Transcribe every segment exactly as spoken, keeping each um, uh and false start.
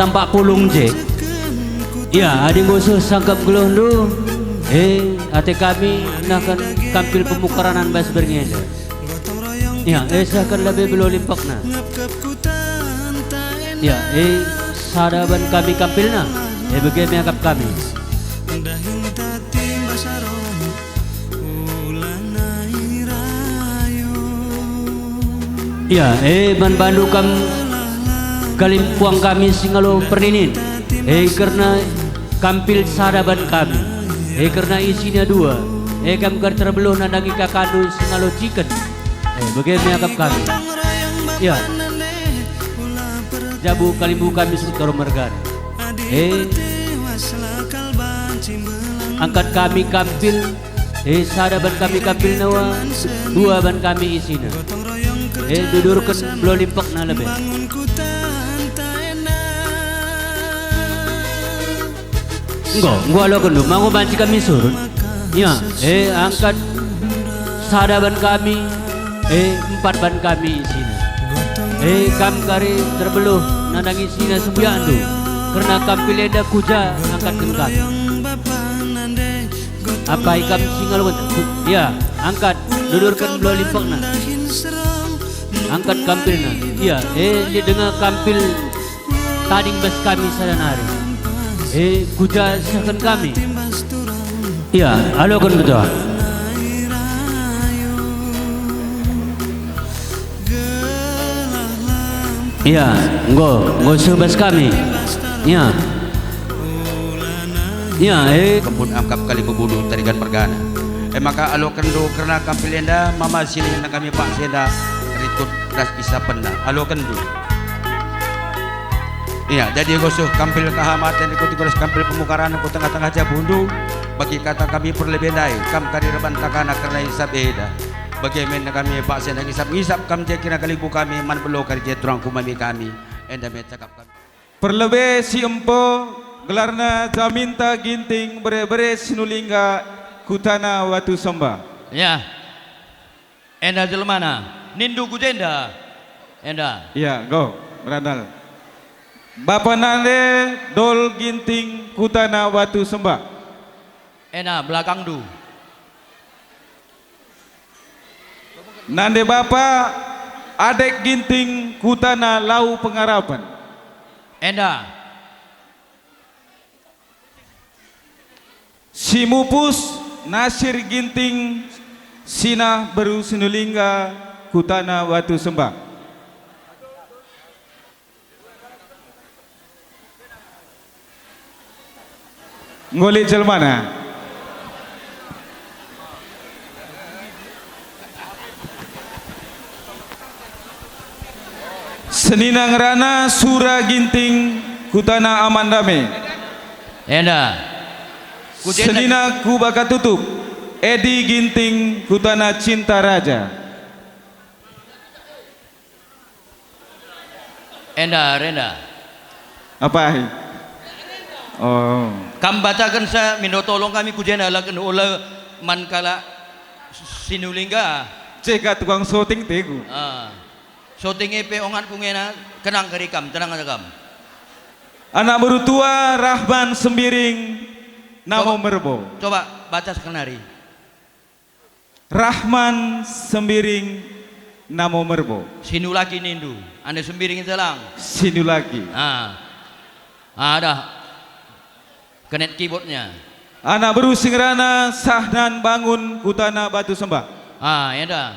Tampak pulung je. Ya, adi enggo seh sangkep geluhndu, eh, ate kami nehken kampil pemukaranen bas berngi enda. Ya, eh, sehken lebe belo limpekna. Ya, eh, sada ban kami kampilna. Eh, bage me akap kami. Ya, eh, man bandu kam kalimbuang kami si ngalo perninin, eh, kerna kampil sada ban kami, eh, kerna isina dua, eh, kam kari terbeluh nandangi kakandu si ngalo ciken, eh, bage me akap kami. Ya, jabu kalimbuang kami si karo mergana, eh, angkat kami kampil, eh, sada ban kami kampilna, dua ban kami isina. Eh, dudurken belo limpekna lebe. Enggo, enggo alokenndu, ma enggo banci kami surut. Ya, eh, angkat sada ban kami, eh, empat ban kami isina. Eh, kam kari terbeluh nandangi isina sembuyakndu, kerna kampil enda kuja angkatken kami. Apai kam si ngaloken? Ya, angkat, dudurken belo limpekna. Angkat kampilna. Ya, eh, lit denga kampil tading bas kami sada nari. Eh, kuja sehken kami. Ya, aloken betul. Ya, enggo, enggo seh bas kami. Ya. Ya, eh. Kembun akap kalimbuang tarigan mergana. E maka alokenndu kerna kampil enda, mama silih nang kami paksa enda rikut ras isapenna. Alokenndu. Iya, jadi enggo seh kampil kehamaten rikut ras kampil pemukaranen ku tengah-tengah jabundu. Bagi kata kami perlebe ndai, kam kari reban takana kerna isap enda. Bage me nang kami paksa enda ngisap-ngisap kam je kerna kalimbuang kami man belo kari je turang ku mami kami. Enda me cakap kami. Perlebe si empo, gelarna Jaminta Ginting, bere-bere Sinulingga, Kutana Watu Sembah. Ya. Enda jelmana, nindu ku jenda. Enda. Ya, enggo, merandal. Bapa nande, Dol Ginting, Kutana Watu Sembah. Enda, belakangndu. Nande bapa, Adek Ginting, Kutana Lau Pengarapen. Enda. Si mupus, Nasir Ginting, Sinah Beru Sinulingga, Kutana Watu Sembah. Enggo lit jelmana. Senina ngerana Sura Ginting, Kutana Amandame. Enda. Ku jenda. Senina Kubakatutup, Edi Ginting, Kutana Cinta Raja. Enda, enda. Apai? Oh. Kam bacakensa mindo tolong kami ku jenda, laken ula man kalak Sinulingga. Cega tukang syuting teku. Ah. Syuting e pe onganku ngena, kenang kari kam, tenang aja kam. Anak beru tua Rahman Sembiring, Namo Merbo. Coba baca sekenari. Rahman Sembiring, Namo Merbo. Sinulagi nindu, ande Sembiring selang. Sinulagi. Ah. Ah, dah. Kenet keyboardnya. Anak beru si ngerana Sahnan Bangun, Kutana Batu Sembah. Ah, enda.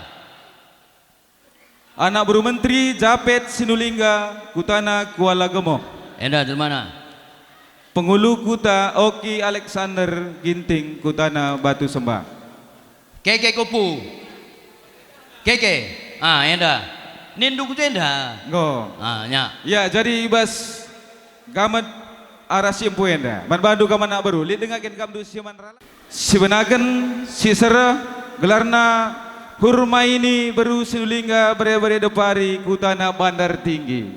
Anak beru menteri Japet Sinulingga, Kutana Kuala Gemoh. Enda jelmana. Pengulu Kuta Oki Alexander Ginting, Kutana Batu Sembah. Keke kupu. Keke. Ah, enda. Nindu ku jenda. Enggo. Ah, nya. Ya, jadi i bas gamet arah si empu enda. Man bandu kam anak beru, lit denga kin kam ndu si man rala? Sibenaken, si sereh, gelarna Hurmaini Beru Sinulingga, bere-bere Depari, Kutana Bandar Tinggi.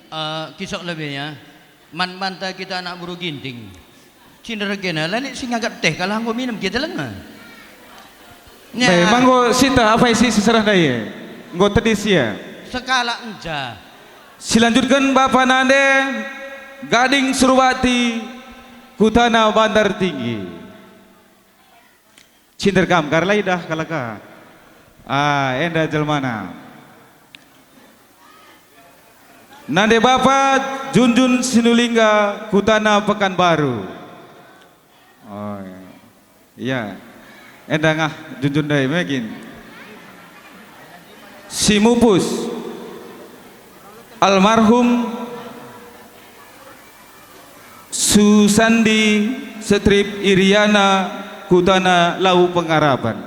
Eh, kisok lebihnya, man banta kita anak beru Ginting. Cinderkena, la lit si ngagat teh, kalah enggo minem kita lenga. Nya. Ndai, manggo sita apai si seserah ndai e? Enggo tedis ia. Sekalak enca. Silanjutken bapa nande, Gading Surbakti, kutana Bantar Tinggi. Cinder kam, kari la idah kalak ka. Ah, enda jelmana. Nande bapa, Junjun Sinulingga, kutana Pekanbaru. Oh, iya. Enda ngah Junjun ndai me kin. Si mupus, almarhum Susandi Setrip Iriana, kutana Lau Pengarapan.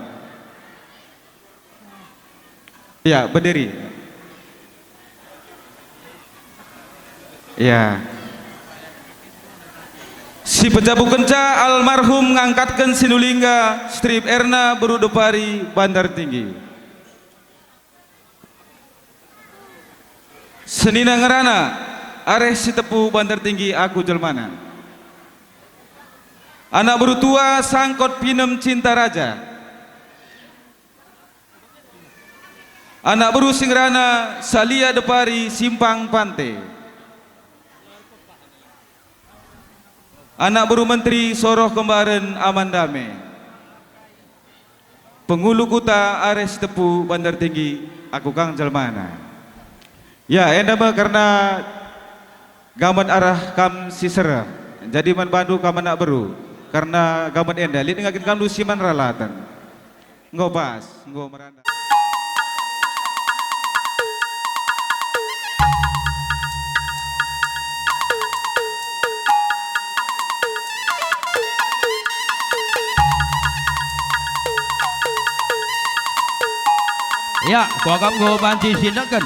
Ya, berdiri. Ya. Si pejabukenca almarhum ngangkatken Sinulingga, Setrip Erna, Beru Depari, Bantar Tinggi. Senina ngerana, areh Sitepu, Bantar Tinggi, aku jelmana. Anak beru tua, Sangkot Pinem, Cinta Raja. Anak beru si ngerana, Salia Depari, Simpang Pante. Anak beru menteri, Soroh Kembaren, Amandame. Pengulu kuta, areh Sitepu, Bantar Tinggi, aku kang jelmana. Ya, enda me kerna gamet arah kam si sereh. Jadi man bandu kam anak beru, kerna gamet enda lit nge kin kam ndu si man ralaten. Enggo pas, enggo merana. Ya, kuakap enggo banci sineken.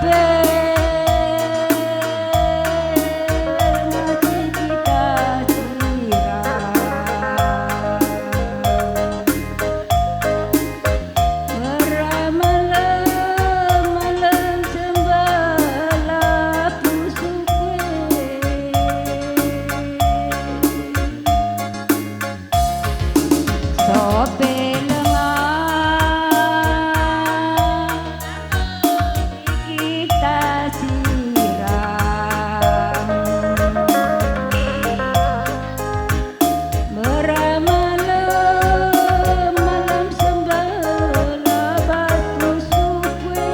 Sope lenga kita siram. Mera malem-malem sembela batu supe.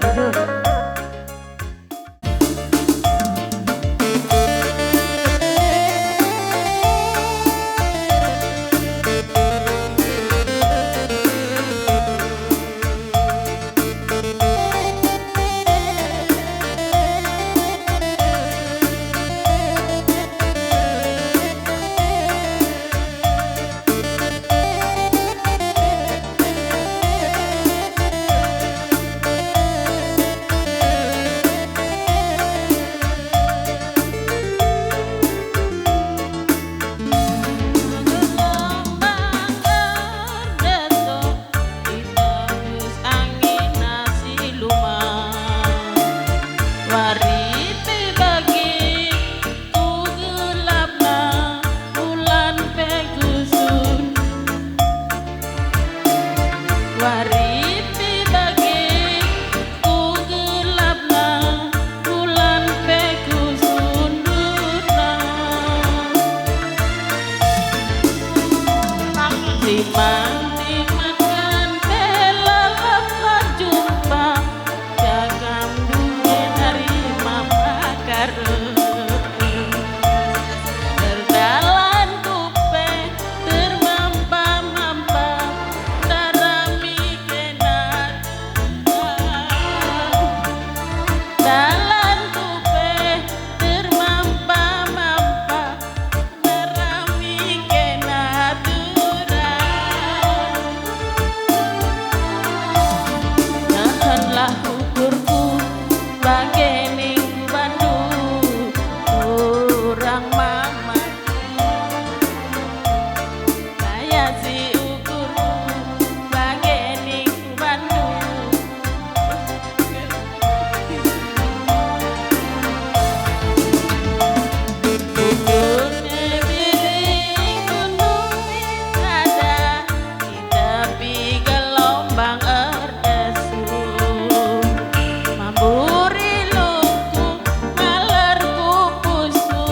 Aduh. Wari pe bage ku gelapna bulan pe ku sun. Wari pe bage ku gelapna bulan pe ku sundutna. Timan-timan pe lalap erjumpa. Cakapndu nari maka reh. Erdalanku pe termampa-mampa, ndarami kena Tuhan. Dalanku pe termampa-mampa, ndarami kena turang. Nehenlah ukurku, bage ningku bandu, turang mama. Kaya si ukurku, bage ningku bandu. Ukur Kediri, Gunung Pisada, di tepi gelombang erdesu. Mamburi lungku, malerku pusu,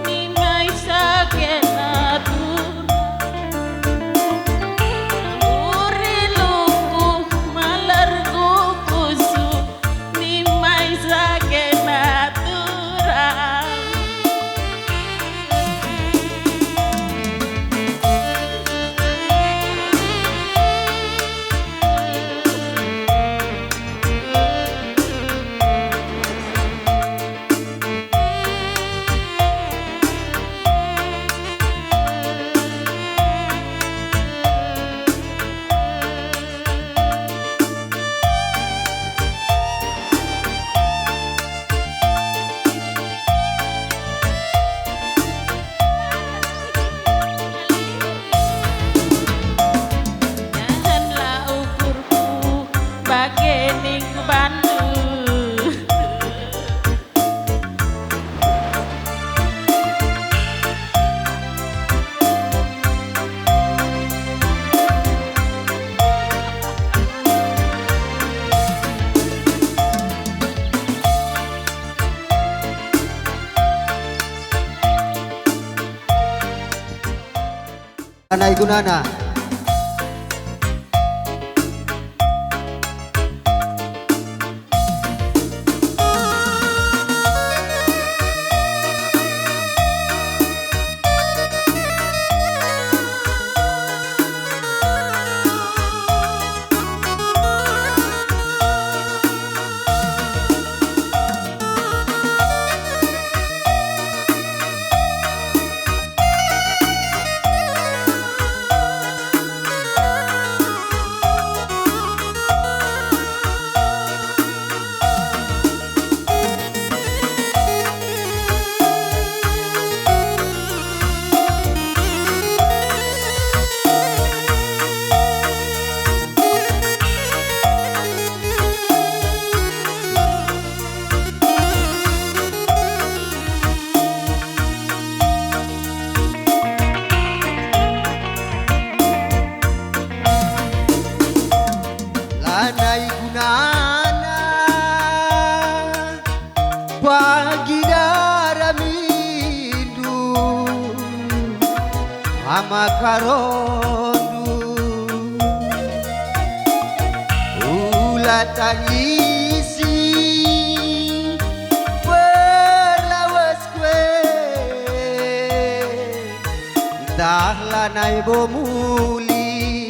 nimai sakena turang. Mamburi lungku, malerku pusu, nimai sakena turang. Nehenlah ukurku, bage ningku bandu. Anak igunana. Makarondu, ula tangisi perlawesku e, ntah lanai bo muli.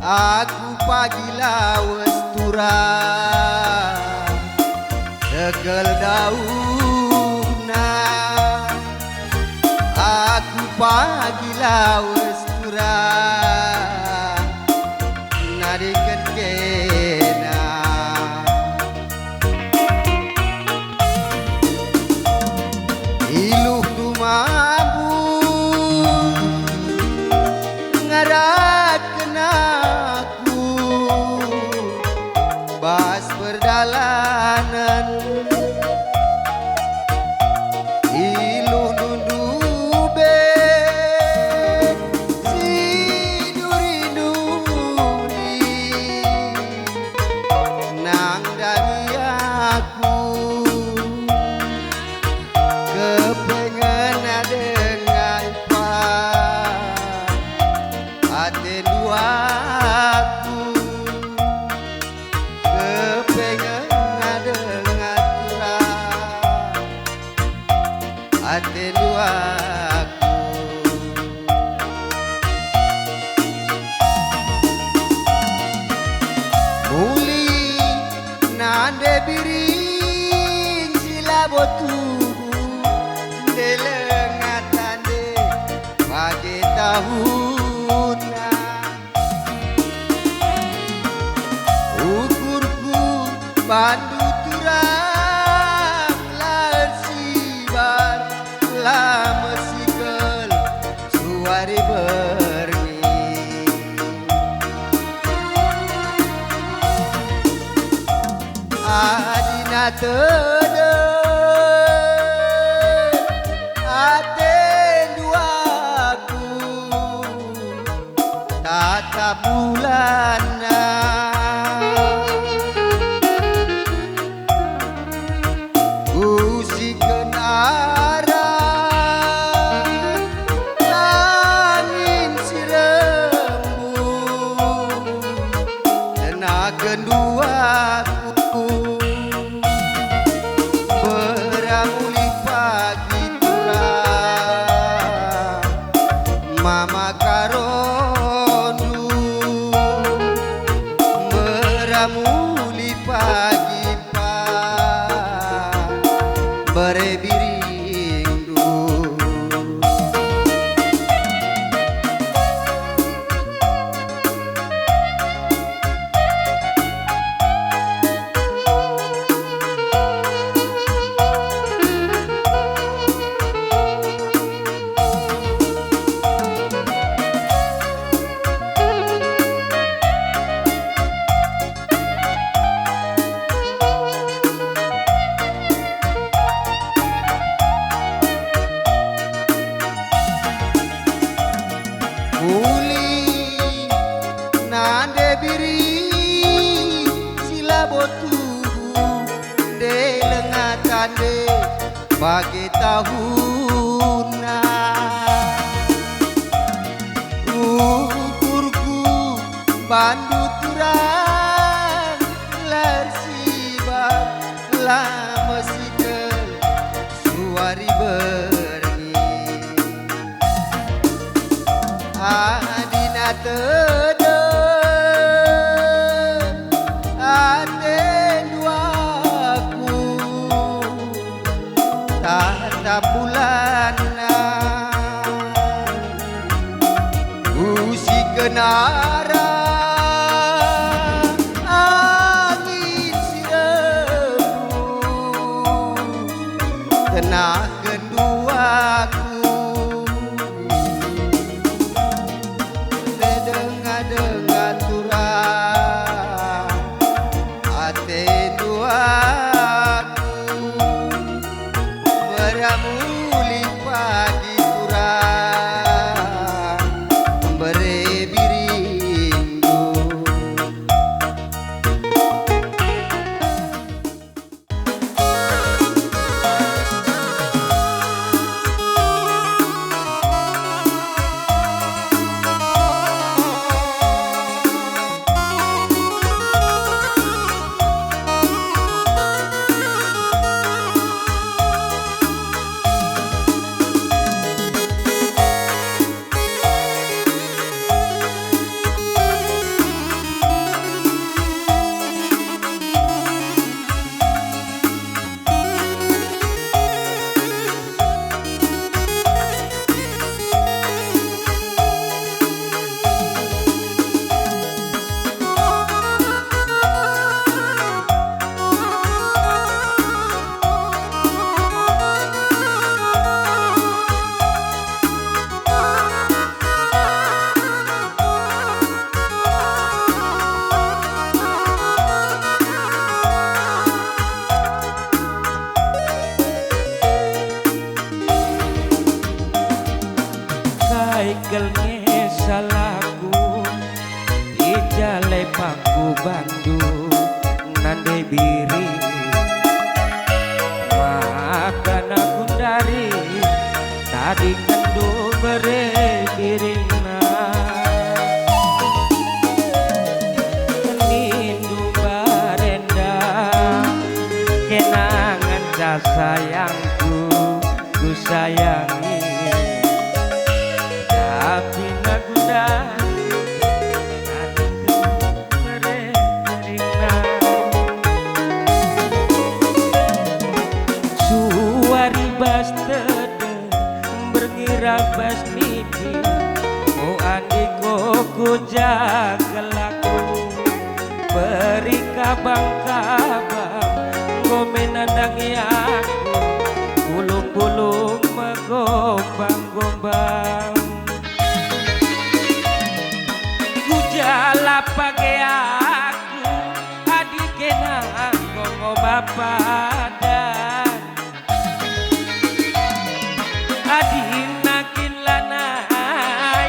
Aku pagi lawes turang, tegel dauhna. Aku pagi lawes turang, nadingken kena. Iluhndu mambu ngaratken aku bas perdalanen. Iluhndu ndube si duri-duri nandangi aku. Kepengen denga ipa atendu aku. Kepengen denga turang atendu aku. Muli nande biring si labo tuhu, ndeleng atande bage tahunna. Ukurku bandu turang la ersibar, la mesikel suari berngi. Adina tedep atendu aku tatap bulanna. Kusiken arah angin si rembus, tenakenndu aku. Mberamuli pagi turang, mama karondu. Mberamuli pagi pa, mbere biringndu. Uli nande biring si labo tuhu, ndeleng atande bage tahunna. Ukurku bandu turang, la ersibar, la mesikel suari berngi. Adina tedep atendu aku, tatap bulanna. Kusiken arah angin si rembus, tenakenndu aku. Ndedenga-denga turang atendu aku. Mberamuli pagi turang, mbere biring. salahku, i ja lepakku bandu nande biri. Maka nagundari tadingkenndu bere biringna. Nindu mbarenda, kena ngenca sayangku, kusayangi. Tapi nagundari tadingkenndu bere biringna. Suari bas tedeng, berngi ras bas nipi, o andiko ku ja gelarku. Beri kabang-kabang, enggo me nandangi aku, bulung-bulung megombang-gombang. Ku ja la page aku, adi kena enggo ngoba padan. Adina kin lanai,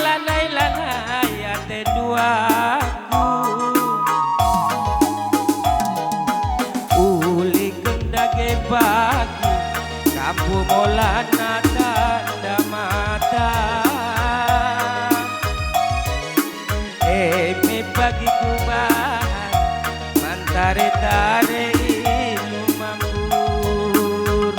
lanai, lanai atendu aku. Uliken dage pagi, kampu mola nata tanda mata. E me pagi kubahan, man tare-tare i lumambur.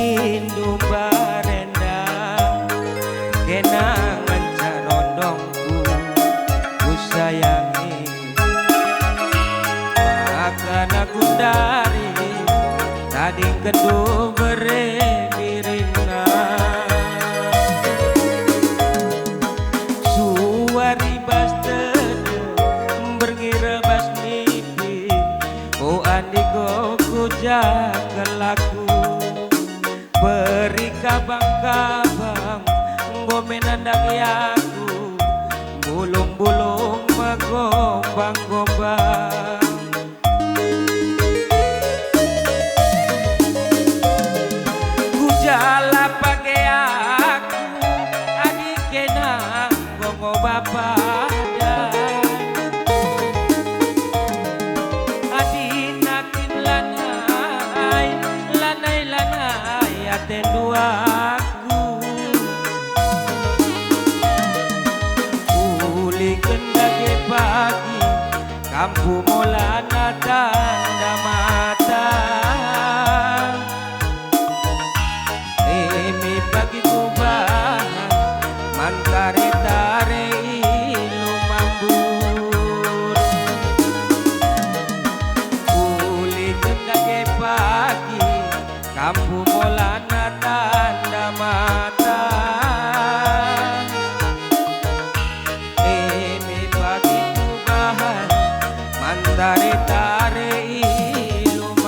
Nindu mbarenda, kena ngenca rondongku, kusayangi. Maka nagundari tadingkenndu bere biringna. Suari bas tedeng, berngi ras bas nipi, o andiko ku ja gelarku. Beri kabang-kabang, enggo me nandangi aku, bulung-bulung megombang-gombang. Ku ja la page aku, adi kena enggo ngoba padan. Adina kin lanai, lanai, lanai atendu aku. Uliken dage pagi, kampu mola nata tanda mata. E me pagi kubahan, man tare-tare i lumambur. Uliken dage pagi, kampu mola nata tanda mata. E me pagi kubahan, man tare-tare i lumambur.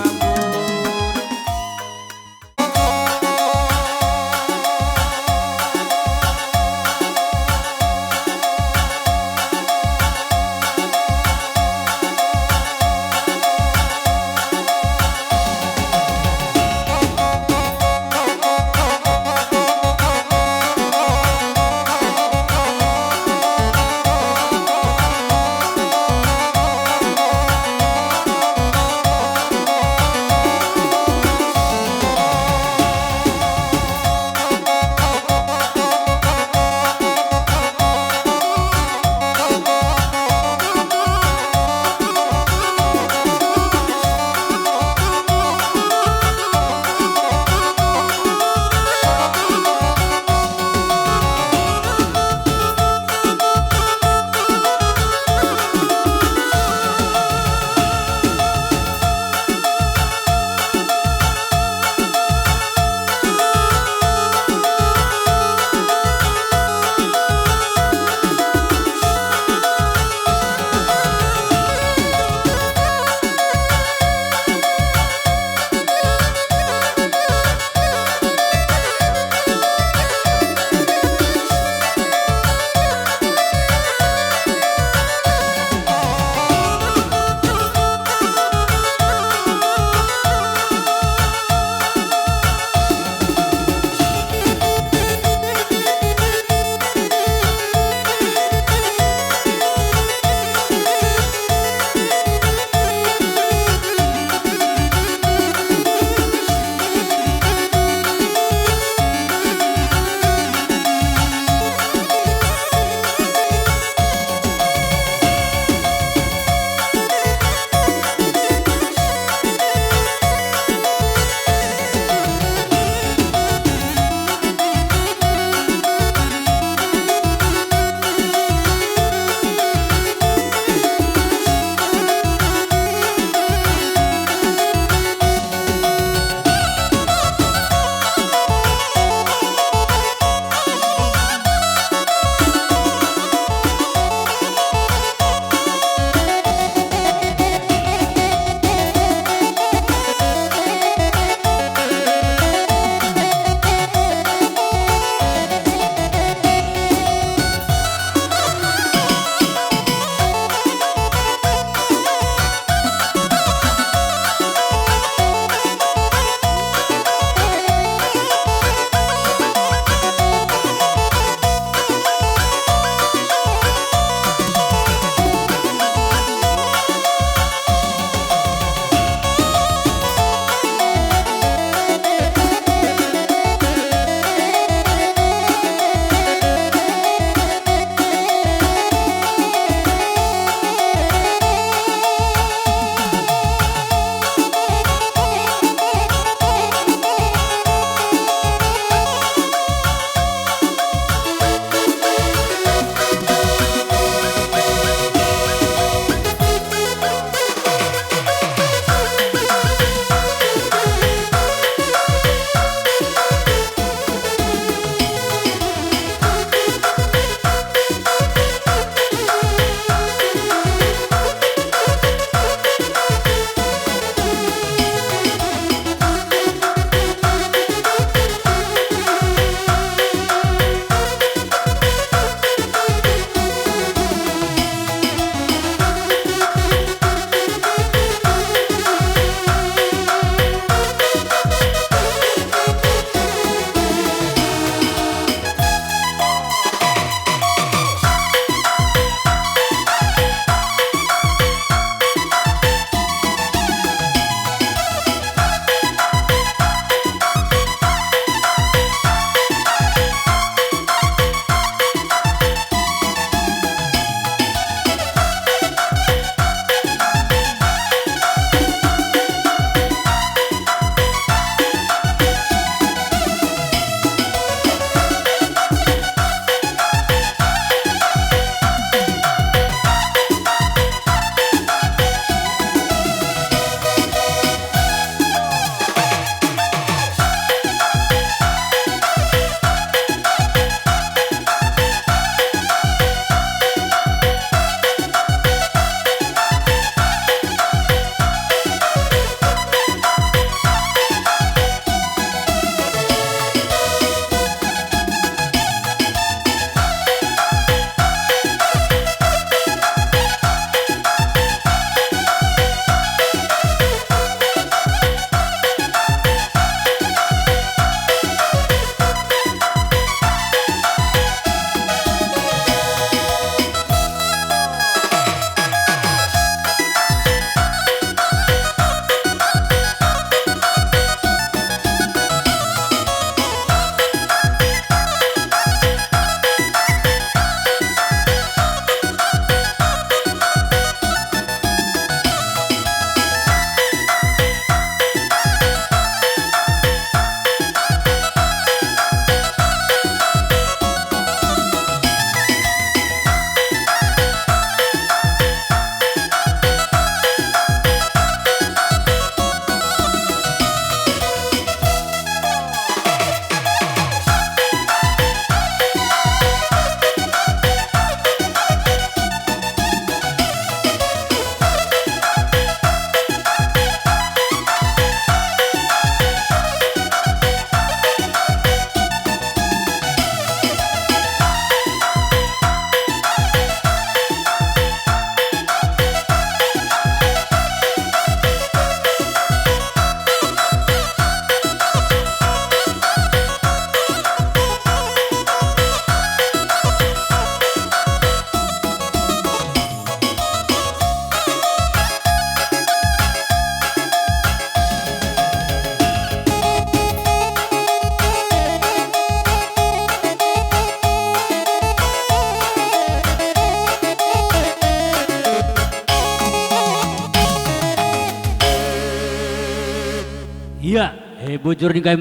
Ia, he bujur ningkai